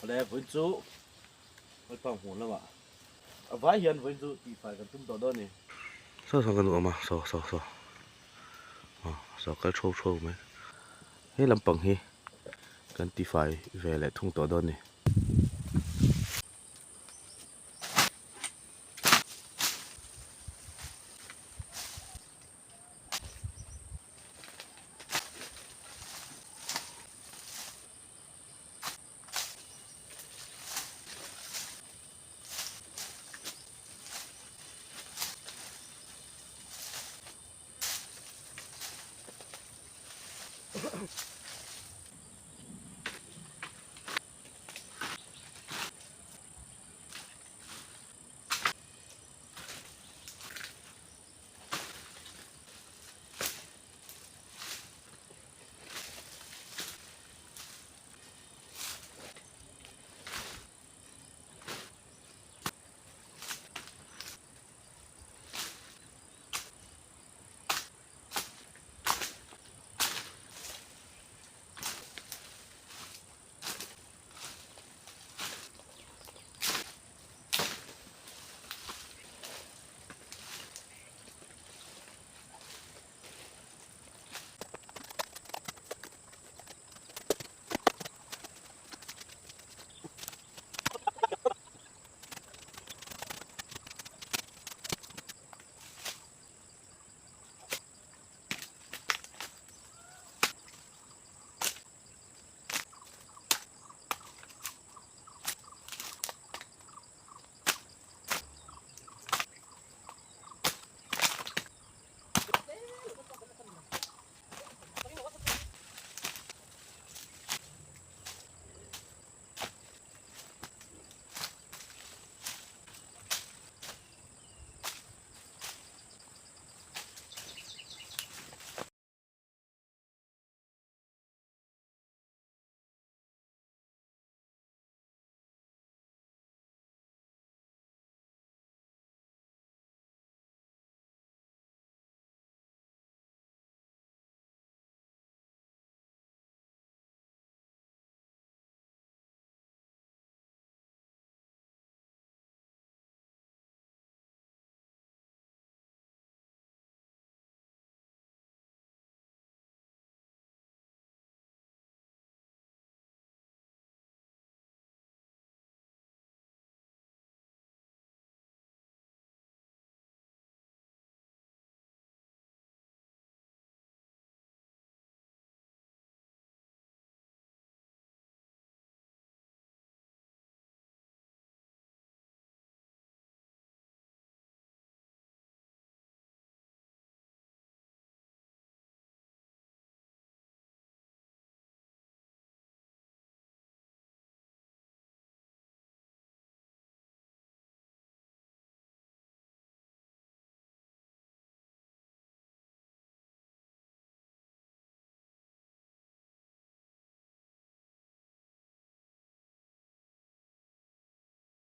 Awle vawiin chu Lalpa hmuh lamah a vai hian vawiin chu tihfai kan tum tawh dawn a ni. Saw saw kan awm a saw saw saw aw saw kal thau thau mai he lampang hi kan tifai ve leh thung tawh dawn a ni.